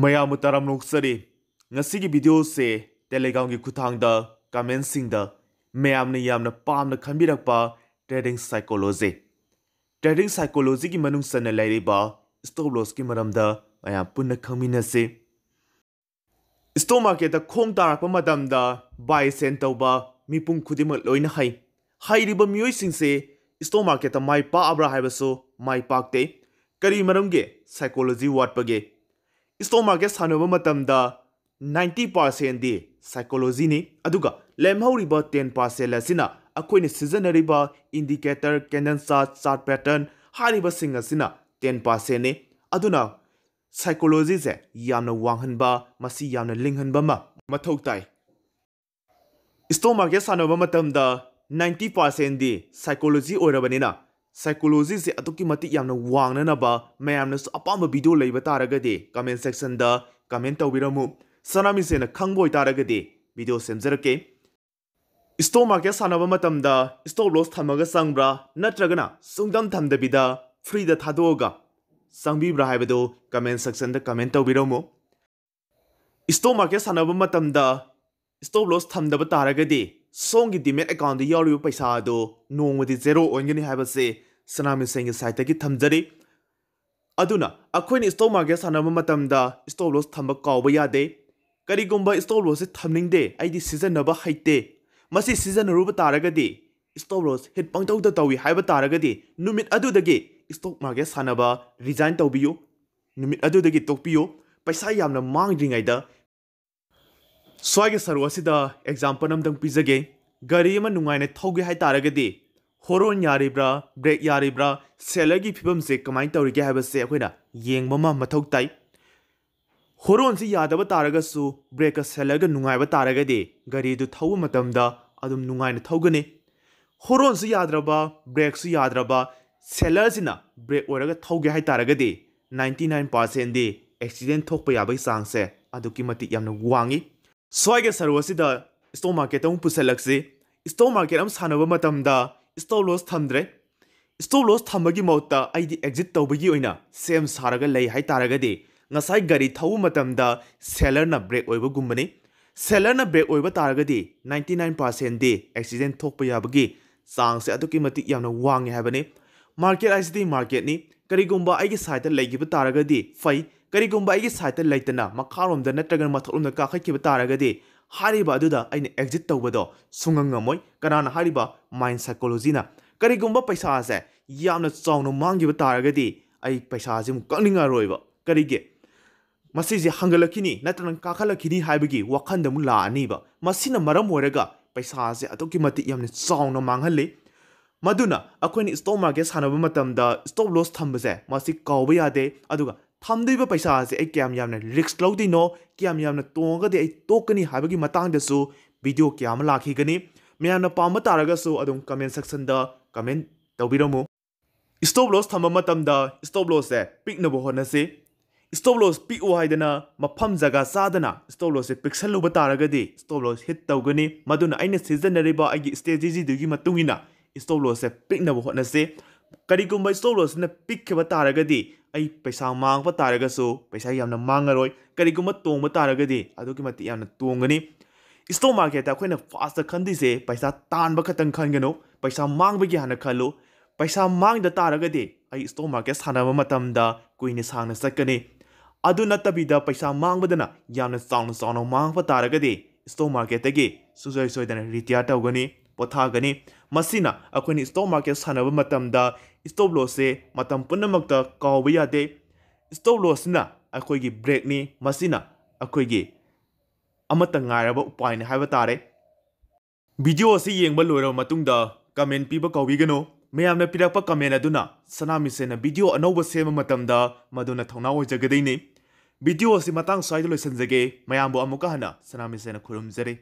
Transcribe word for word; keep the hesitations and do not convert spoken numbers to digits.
ꯃꯌꯥꯝꯕꯨ ꯇꯔꯥꯝꯅ ꯑꯣꯛꯆꯔꯤ꯫ ꯉꯁꯤꯒꯤ ꯚꯤꯗꯤꯑꯣꯁꯦ Telegramꯒꯤ ꯈꯨꯠꯊꯥꯡꯗ ꯀꯃꯦꯟꯁꯤꯡꯗ ꯃꯌꯥꯝꯅ ꯌꯥꯝꯅ ꯄꯥꯝꯅ ꯈꯟꯕꯤꯔꯛꯄ trading psychology, trading psychologyꯒꯤ ꯃꯅꯨꯡ ꯆꯟꯅ ꯂꯩꯔꯤꯕ stop lossꯀꯤ ꯃꯔꯝꯗ ꯃꯌꯥꯝ ꯄꯨꯟꯅ ꯈꯪꯃꯤꯟꯅꯁꯤ꯫ Stock marketꯇ ꯈꯣꯡ ꯇꯥꯔꯛꯄ ꯃꯇꯝꯗ buy sell ꯇꯧꯕ ꯃꯤꯄꯨꯝ ꯈꯨꯗꯤꯡꯃꯛ ꯂꯣꯏꯅ ꯍꯩ꯫ ꯍꯩꯔꯤꯕ ꯃꯤꯑꯣꯏꯁꯤꯡꯁꯦ stock marketꯇ ꯃꯥꯏ ꯄꯥꯛꯑꯕ꯭ꯔꯥ ꯍꯥꯏꯕꯁꯨ ꯃꯥꯏ ꯄꯥꯛꯇꯦ꯫ ꯀꯔꯤ ꯃꯔꯝꯒꯤ? Psychology ꯋꯥꯠꯄꯒꯤ꯫ Stock market ꯁꯥꯟꯅꯕ ꯃꯇꯝꯗ ninety percentꯗꯤ psychologyꯅꯤ, ꯑꯗꯨꯒ ꯂꯦꯝꯍꯧꯔꯤꯕ ten percent ꯑꯁꯤꯅ ꯑꯩꯈꯣꯏꯅ ꯁꯤꯖꯤꯟꯅꯔꯤꯕ indicator, candle chart, chart pattern ꯍꯥꯏꯔꯤꯕꯁꯤꯡ ꯑꯁꯤꯅ ten percentꯅꯤ꯫ ꯑꯗꯨꯅ psychologyꯁꯦ ꯌꯥꯝꯅ ꯋꯥꯡꯍꯟꯕ, ꯃꯁꯤ ꯌꯥꯝꯅ ꯂꯤꯡꯍꯟꯕ ꯑꯃ ꯃꯊꯧ ꯇꯥꯏ꯫ Stock market ꯁꯥꯟꯅꯕ ꯃꯇꯝꯗ ninety percentꯗꯤ psychology ꯑꯣꯏꯔꯕꯅꯤꯅ, psychologyꯁꯦ ꯑꯗꯨꯛꯀꯤ ꯃꯇꯤꯛ ꯌꯥꯝꯅ ꯋꯥꯡꯅꯅꯕ ꯃꯌꯥꯝꯅꯁꯨ ꯑꯄꯥꯝꯕ ꯚꯤꯗꯤꯑꯣ ꯂꯩꯕ ꯇꯥꯔꯒꯗꯤ comment sectionꯗ comment ꯇꯧꯕꯤꯔꯝꯃꯨ꯫ ꯁꯅꯥꯃꯤꯁꯦꯅ ꯈꯪꯕ ꯑꯣꯏꯇꯥꯔꯒꯗꯤ ꯚꯤꯗꯤꯑꯣ ꯁꯦꯝꯖꯔꯛꯀꯦ꯫ Stock market ꯁꯥꯟꯅꯕ ꯃꯇꯝꯗ stop loss ꯊꯝꯃꯒ ꯆꯪꯕ꯭ꯔꯥ, ꯅꯠꯇ꯭ꯔꯒꯅ ꯁꯨꯡꯊꯝ ꯊꯝꯗꯕꯤꯗ freeꯗ ꯊꯥꯗꯣꯛꯑꯒ ꯆꯪꯕꯤꯕ꯭ꯔꯥ ꯍꯥꯏꯕꯗꯨ comment sectionꯗ comment ꯇꯧꯕꯤꯔꯝꯃꯨ꯫ Stock market ꯁꯥꯟꯅꯕ ꯃꯇꯝꯗ stop loss ꯊꯝꯗꯕ ꯇꯥꯔꯒꯗꯤ ꯁꯣꯝꯒꯤ demat accountꯗ ꯌꯥꯎꯔꯤꯕ ꯄꯩꯁꯥ ꯑꯗꯨ ꯅꯣꯡꯃꯗꯤ zero ꯑꯣꯏꯒꯅꯤ ꯍꯥꯏꯕꯁꯤ ꯁꯅꯥꯃꯤꯁꯦꯟꯒꯤ siteꯇꯒꯤ ꯊꯝꯖꯔꯤ꯫ ꯑꯗꯨꯅ ꯑꯩꯈꯣꯏꯅ stock market ꯁꯥꯟꯅꯕ ꯃꯇꯝꯗ stop loss ꯊꯝꯕ ꯀꯥꯎꯕ ꯌꯥꯗꯦ꯫ ꯀꯔꯤꯒꯨꯝꯕ stop lossꯁꯦ ꯊꯝꯅꯤꯡꯗꯦ, ꯑꯩꯗꯤ ꯁꯤꯖꯤꯟꯅꯕ ꯍꯩꯇꯦ, ꯃꯁꯤ ꯁꯤꯖꯤꯟꯅꯔꯨꯕ ꯇꯥꯔꯒꯗꯤ stop loss hit ꯄꯪꯇꯧꯗ ꯇꯧꯏ ꯍꯥꯏꯕ ꯇꯥꯔꯒꯗꯤ ꯅꯨꯃꯤꯠ ꯑꯗꯨꯗꯒꯤ stock market ꯁꯥꯟꯅꯕ resign ꯇꯧꯕꯤꯌꯨ꯫ ꯅꯨꯃꯤꯠ ꯑꯗꯨꯗꯒꯤ ꯇꯣꯛꯄꯤꯌꯨ꯫ ꯄꯩꯁꯥ ꯌꯥꯝꯅ ꯃꯥꯡꯗ꯭ꯔꯤꯉꯩꯗ꯫ ꯁ꯭ꯋꯥꯏꯒꯤ ꯁꯔꯨꯛ ꯑꯁꯤꯗ example ꯑꯃꯇꯪ ꯄꯤꯖꯒꯦ꯫ ꯒꯥꯔꯤ ꯑꯃ ꯅꯨꯡꯉꯥꯏꯅ ꯊꯧꯒꯦ ꯍꯥꯏ ꯇꯥꯔꯒꯗꯤ horn ꯌꯥꯔꯤꯕ꯭ꯔꯥ, brake ꯌꯥꯔꯤꯕ꯭ꯔꯥ, acceleratorꯒꯤ ꯐꯤꯕꯝꯁꯦ ꯀꯃꯥꯏꯅ ꯇꯧꯔꯤꯒꯦ ꯍꯥꯏꯕꯁꯦ ꯑꯩꯈꯣꯏꯅ ꯌꯦꯡꯕ ꯑꯃ ꯃꯊꯧ ꯇꯥꯏ꯫ Hornꯁꯤ ꯌꯥꯗꯕ ꯇꯥꯔꯒꯁꯨ brakeꯀ acceleratorꯒ ꯅꯨꯡꯉꯥꯏꯕ ꯇꯥꯔꯒꯗꯤ ꯒꯥꯔꯤꯗꯨ ꯊꯧꯕ ꯃꯇꯝꯗ ꯑꯗꯨꯝ ꯅꯨꯡꯉꯥꯏꯅ ꯊꯧꯒꯅꯤ꯫ Hornꯁꯨ ꯌꯥꯗ꯭ꯔꯕ, brakeꯁꯨ ꯌꯥꯗ꯭ꯔꯕ, acceleratorꯁꯤꯅ brake ꯑꯣꯏꯔꯒ ꯊꯧꯒꯦ ꯍꯥꯏ ꯇꯥꯔꯒꯗꯤ ninety nine percentꯗꯤ accident ꯊꯣꯛꯄ ꯌꯥꯕꯒꯤ ꯆꯥꯡꯁꯦ ꯑꯗꯨꯛꯀꯤ ꯃꯇꯤꯛ ꯌꯥꯝꯅ ꯋꯥꯡꯉꯤ꯫ ꯁ꯭ꯋꯥꯏꯒꯤ ꯁꯔꯨꯛ ꯑꯁꯤꯗ stock marketꯇ ꯑꯃꯨꯛ ꯄꯨꯁꯜꯂꯛꯁꯤ꯫ Stock market ꯑꯃ ꯁꯥꯟꯅꯕ ꯃꯇꯝꯗ stop loss ꯊꯝꯗ꯭ꯔꯦ꯫ Stop loss ꯊꯝꯕꯒꯤ ꯃꯍꯨꯠꯇ ꯑꯩꯗꯤ exit ꯇꯧꯕꯒꯤ ꯑꯣꯏꯅ ꯁꯦꯝ ꯁꯥꯔꯒ ꯂꯩ ꯍꯥꯏ ꯇꯥꯔꯒꯗꯤ ꯉꯁꯥꯏ ꯒꯥꯔꯤ ꯊꯧꯕ ꯃꯇꯝꯗ sellerꯅ brake ꯑꯣꯏꯕꯒꯨꯝꯕꯅꯤ꯫ Sellerꯅ brake ꯑꯣꯏꯕ ꯇꯥꯔꯒꯗꯤ ninety nine percentꯗꯤ accident ꯊꯣꯛꯄ ꯌꯥꯕꯒꯤ chanceꯁꯦ ꯑꯗꯨꯛꯀꯤ ꯃꯇꯤꯛ ꯌꯥꯝꯅ ꯋꯥꯡꯉꯦ ꯍꯥꯏꯕꯅꯤ꯫ Market ꯍꯥꯏꯁꯤꯗꯤ marketꯅꯤ꯫ ꯀꯔꯤꯒꯨꯝꯕ ꯑꯩꯒꯤ sideꯇ ꯂꯩꯈꯤꯕ ꯇꯥꯔꯒꯗꯤ ꯐꯩ, ꯀꯔꯤꯒꯨꯝꯕ ꯑꯩꯒꯤ sideꯇ ꯂꯩꯇꯅ ꯃꯈꯥꯔꯣꯝꯗ ꯅꯠꯇ꯭ꯔꯒꯅ ꯃꯊꯛꯂꯣꯝꯗ ꯀꯥꯈꯠꯈꯤꯕ ꯇꯥꯔꯒꯗꯤ ꯍꯥꯏꯔꯤꯕ ꯑꯗꯨꯗ ꯑꯩꯅ exit ꯇꯧꯕꯗꯣ ꯁꯨꯡꯉꯝ ꯉꯝꯃꯣꯏ꯫ ꯀꯅꯥꯅ ꯍꯥꯏꯔꯤꯕ? Mind psychologyꯅ꯫ ꯀꯔꯤꯒꯨꯝꯕ ꯄꯩꯁꯥꯁꯦ ꯌꯥꯝꯅ ꯆꯥꯎꯅ ꯃꯥꯡꯈꯤꯕ ꯇꯥꯔꯒꯗꯤ ꯑꯩ ꯄꯩꯁꯥꯁꯦ ꯑꯃꯨꯛ ꯀꯛꯅꯤꯡꯉꯔꯣꯏꯕ꯫ ꯀꯔꯤꯒꯤ? ꯃꯁꯤꯁꯦ ꯍꯪꯒꯠꯂꯛꯈꯤꯅꯤ ꯅꯠꯇ꯭ꯔꯒ ꯀꯥꯈꯠꯂꯛꯈꯤꯅꯤ ꯍꯥꯏꯕꯒꯤ ꯋꯥꯈꯜꯗ ꯑꯃꯨꯛ ꯂꯥꯛꯑꯅꯤꯕ꯫ ꯃꯁꯤꯅ ꯃꯔꯝ ꯑꯣꯏꯔꯒ ꯄꯩꯁꯥꯁꯦ ꯑꯗꯨꯛꯀꯤ ꯃꯇꯤꯛ ꯌꯥꯝꯅ ꯆꯥꯎꯅ ꯃꯥꯡꯍꯜꯂꯤ꯫ ꯃꯗꯨꯅ ꯑꯩꯈꯣꯏꯅ stock market ꯁꯥꯟꯅꯕ ꯃꯇꯝꯗ stop loss ꯊꯝꯕꯁꯦ ꯃꯁꯤ ꯀꯥꯎꯕ ꯌꯥꯗꯦ꯫ ꯑꯗꯨꯒ ꯊꯝꯗꯣꯏꯕ ꯄꯩꯁꯥꯁꯦ ꯑꯩ ꯀꯌꯥꯝ ꯌꯥꯝꯅ risk ꯂꯧꯗꯣꯏꯅꯣ, ꯀꯌꯥꯝ ꯌꯥꯝꯅ ꯇꯣꯡꯉꯒꯗꯤ ꯑꯩ ꯇꯣꯛꯀꯅꯤ ꯍꯥꯏꯕꯒꯤ ꯃꯇꯥꯡꯗꯁꯨ video ꯀꯌꯥ ꯑꯃ ꯂꯥꯛꯈꯤꯒꯅꯤ꯫ ꯃꯌꯥꯝꯅ ꯄꯥꯝꯕ ꯇꯥꯔꯒꯁꯨ ꯑꯗꯨꯝ comment sectionꯗ comment ꯇꯧꯕꯤꯔꯝꯃꯨ꯫ Stop loss ꯊꯝꯕ ꯃꯇꯝꯗ stop lossꯁꯦ ꯄꯤꯛꯅꯕ ꯍꯣꯠꯅꯁꯤ꯫ Stop loss ꯄꯤꯛꯎ ꯍꯥꯏꯗꯅ ꯃꯐꯝ ꯖꯒꯥ ꯆꯥꯗꯅ stop lossꯁꯦ ꯄꯤꯛꯁꯜꯂꯨꯕ ꯇꯥꯔꯒꯗꯤ stop loss hit ꯇꯧꯒꯅꯤ꯫ ꯃꯗꯨꯅ ꯑꯩꯅ ꯁꯤꯖꯤꯟꯅꯔꯤꯕ ꯑꯩꯒꯤ strategyꯗꯨꯒꯤ ꯃꯇꯨꯡ ꯏꯟꯅ stop lossꯁꯦ ꯄꯤꯛꯅꯕ ꯍꯣꯠꯅꯁꯤ꯫ ꯀꯔꯤꯒꯨꯝꯕ stop lossꯁꯤꯅ ꯄꯤꯛꯈꯤꯕ ꯇꯥꯔꯒꯗꯤ ꯑꯩ ꯄꯩꯁꯥ ꯃꯥꯡꯕ ꯇꯥꯔꯒꯁꯨ ꯄꯩꯁꯥ ꯌꯥꯝꯅ ꯃꯥꯡꯉꯔꯣꯏ꯫ ꯀꯔꯤꯒꯨꯝꯕ ꯇꯣꯡꯕ ꯇꯥꯔꯒꯗꯤ ꯑꯗꯨꯛꯀꯤ ꯃꯇꯤꯛ ꯌꯥꯝꯅ ꯇꯣꯡꯒꯅꯤ꯫ Stock marketꯇ ꯑꯩꯈꯣꯏꯅ firstꯇ ꯈꯟꯗꯣꯏꯁꯦ ꯄꯩꯁꯥ ꯇꯥꯟꯕ ꯈꯛꯇꯪ ꯈꯟꯒꯅꯨ, ꯄꯩꯁꯥ ꯃꯥꯡꯕꯒꯤ ꯍꯥꯟꯅ ꯈꯜꯂꯨ꯫ ꯄꯩꯁꯥ ꯃꯥꯡꯗ ꯇꯥꯔꯒꯗꯤ ꯑꯩ stock market ꯁꯥꯟꯅꯕ ꯃꯇꯝꯗ ꯀꯨꯏꯅ ꯁꯥꯡꯅ ꯆꯠꯀꯅꯤ꯫ ꯑꯗꯨ ꯅꯠꯇꯕꯤꯗ ꯄꯩꯁꯥ ꯃꯥꯡꯕꯗꯅ ꯌꯥꯝꯅ ꯆꯥꯎꯅ ꯆꯥꯎꯅ ꯃꯥꯡꯉꯛꯄ ꯇꯥꯔꯒꯗꯤ stock marketꯇꯒꯤ ꯁꯨꯡꯁꯣꯏ ꯁꯣꯏꯗꯅ retire ꯇꯧꯒꯅꯤ, ꯄꯣꯊꯥꯒꯅꯤ꯫ ꯃꯁꯤꯅ ꯑꯩꯈꯣꯏꯅ stock market ꯁꯥꯟꯅꯕ ꯃꯇꯝꯗ stop lossꯁꯦ ꯃꯇꯝ ꯄꯨꯝꯅꯃꯛꯇ ꯀꯥꯎꯕ ꯌꯥꯗꯦ꯫ Stop lossꯁꯤꯅ ꯑꯩꯈꯣꯏꯒꯤ brakeꯅꯤ, ꯃꯁꯤꯅ ꯑꯩꯈꯣꯏꯒꯤ ꯑꯃꯠꯇ ꯉꯥꯏꯔꯕ ꯎꯄꯥꯏꯅꯤ ꯍꯥꯏꯕ ꯇꯥꯔꯦ꯫ Video ꯑꯁꯤ ꯌꯦꯡꯕ ꯂꯣꯏꯔꯕ ꯃꯇꯨꯡꯗ comment ꯄꯤꯕ ꯀꯥꯎꯕꯤꯒꯅꯨ꯫ ꯃꯌꯥꯝꯅ ꯄꯤꯔꯛꯄ comment ꯑꯗꯨꯅ ꯁꯅꯥ ꯃꯤꯁꯦꯟꯅ video ꯑꯅꯧꯕ ꯁꯦꯝꯕ ꯃꯇꯝꯗ ꯃꯗꯨꯅ ꯊꯧꯅꯥ ꯑꯣꯏꯖꯒꯗꯣꯏꯅꯤ꯫ Video ꯑꯁꯤ ꯃꯇꯥꯡ ꯁ꯭ꯋꯥꯏꯗ ꯂꯣꯏꯁꯤꯟꯖꯒꯦ꯫ ꯃꯌꯥꯝꯕꯨ ꯑꯃꯨꯛꯀ ꯍꯟꯅ ꯁꯅꯥ ꯃꯤꯁꯦꯟꯅ ꯈꯨꯔꯨꯝꯖꯔꯤ꯫